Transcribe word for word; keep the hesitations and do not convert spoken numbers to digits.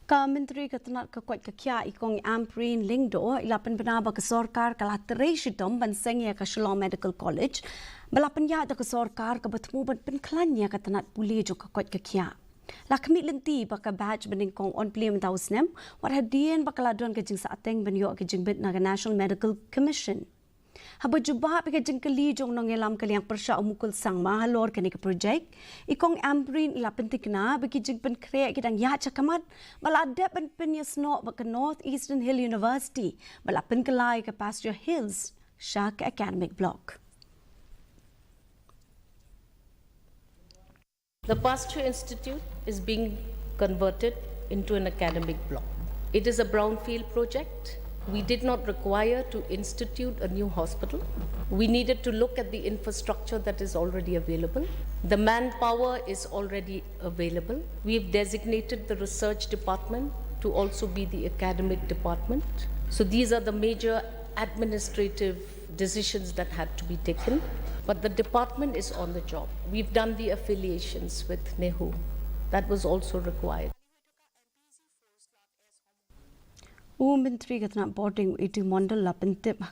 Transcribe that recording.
Ka Myntri ka tnat ka koit ka khiah i Kong Ampareen Lyngdoh i la pynbna ba ka sorkar ka la trei shitom ban seng ïa ka Shillong Medical College ba la pynïaid da ka sorkar kaba thmu ban pynkhlaiñ ïa ka tnat pule jong ka koit ka khiah. La khmih lynti ba ka batch ba nyngkong yn plie mynta u snem, wat hadien ba ka la don ka jingsahteng ban ïoh ka jingbit na ka National Medical Commission. Haba jubab ïa ka jingkylli jong u nongïalam ka liang pyrshah u Mukul Sangma halor kane ka projek, i Kong Ampareen i la pyntikna ba ki jingpynkhreh ki dang ïaid shakhmat ba la dep ban pynïasnoh bad ka North Eastern Hill University ba la pynkylla ïa ka Pasture Hills sha ka academic block. The Pasture Institute is being converted into an academic block. It is a brownfield project. We did not require to institute a new hospital. We needed to look at the infrastructure that is already available. The manpower is already available. We've designated the research department to also be the academic department. So these are the major administrative decisions that had to be taken. But the department is on the job. We've done the affiliations with NEHU. That was also required. U Myntri ka tnat bording u A T Mondal la pyntip ha